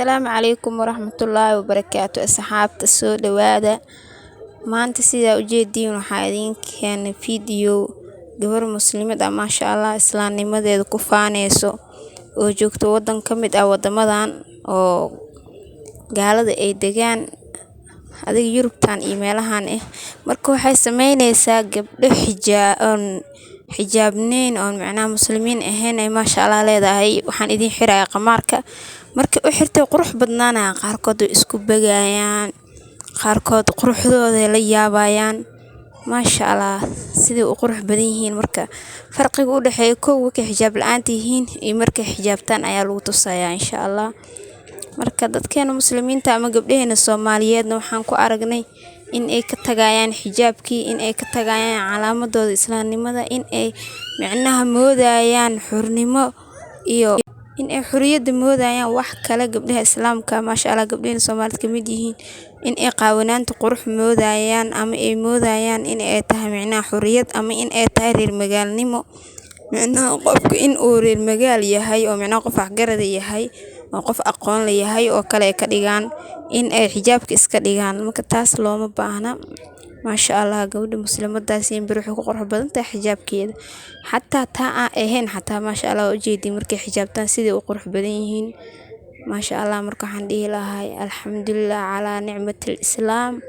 Asalaamu calaykum waraxmatullaahi wabarakaatu. Asxaabta, soo dhawaada. Maanta sidaa ujeediin waxaa idiin keenay video gabar muslimad ah, maasha Allah, islaamnimadeeda ku faaneyso oo joogto wadan ka mid ah wadamadan oo gaalada ay degaan, adiga Yurubtan iyo meelahan ah. Marka waxay sameyneysaa gabdho xijaa oon xijaabneyn, oon macnaha muslimiin ahayn, ay maasha Allah leedahay: "Waxaan idiin xirayaa qamaarka." Markay u xirtay, qurux badnaanayaan. Qaarkood way isku begayaan, qaarkood quruxdooda la yaabayaan, maasha Allah, siday u qurux badan yihiin. Marka farqiga u dhexeeya kow markay xijaab la-aanta yihiin iyo markay xijaabtaan ayaa lagu tusayaa, insha Allah. Marka dadkeena muslimiinta ama gabdhaheena Soomaaliyeedna waxaan ku aragnay in ay ka tagayaan xijaabkii, in ay ka tagayaan calaamadooda islaamnimada, in ay micnaha moodayaan xurnimo iyo in ay xuriyadda moodayaan wax kale. Gabdhaha islaamka, maasha Allah, gabdhaheena Soomaalida kamid yihiin, in ay qaawanaanta qurux moodayaan ama ay moodayaan in ay tahay micnaha xuriyad ama in ay tahay reer magaalnimo, micnaha qofka in uu reer magaal yahay oo micnaha qof waxgarada yahay oo qof aqoon la yahay oo kale ay ka dhigaan in ay xijaabka iska dhigaan. Marka taas looma baahna. Maasha Allah, gabadha muslimadaas beri waxay ku qurux badan tahay xijaabkeeda, xataa taa aan ahayn xataa, maasha Allah, waa ujeedin markay xijaabtaan siday u qurux badan yihiin, maasha Allah. Marka waxaan dhihi lahay: alxamdulilah calaa nicmatil islaam.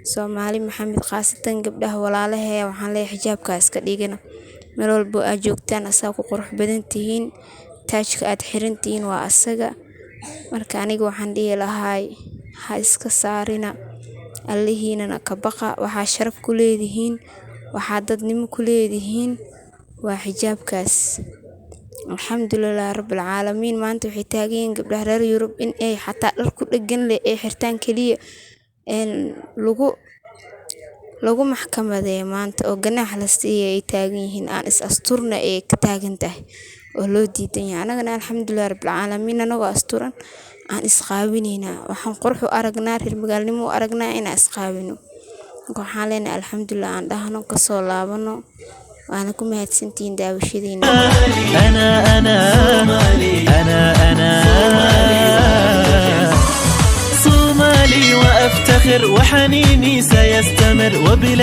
Soomaali Maxamed, khaasatan gabdhaha walaalahee, waxaan leeyahay: xijaabka iska dhigina. Meel walbo aad joogtaan asaa ku qurux badan tihiin, taajka aad xiran tihiin waa asaga. Marka aniga waxaan dhihi lahay: ha iska saarina, Allihiinana ka baqa. Waxaa sharaf ku leedihiin, waxaa dadnimo ku leedihiin waa xijaabkaas. Alxamdulilah rabbil caalamiin. Maanta waxay taagan yihiin gabdhaha reer Yurub in ay xataa dhar ku dhegan leh ay xirtaan keliya lagu lagu maxkamadeeyo maanta oo ganaax la siiyo ay taagan yihiin. Aan is asturna ay ka taagan tahay oo loo diidan yahay. Anagana, alxamdulilah rabbil caalamiin, anagoo asturan aan isqaawinaynaa. Waxaan qurux u aragnaa, reer magaalnimo u aragnaa inaan isqaawino. Marka waxaan leenahay: alxamdulilah aan dhahno, kasoo laabano. Waana ku mahadsantihiin daawashadiina. أنا أنا أنا أنا صومالي وأفتخر وحنيني سيستمر وبلا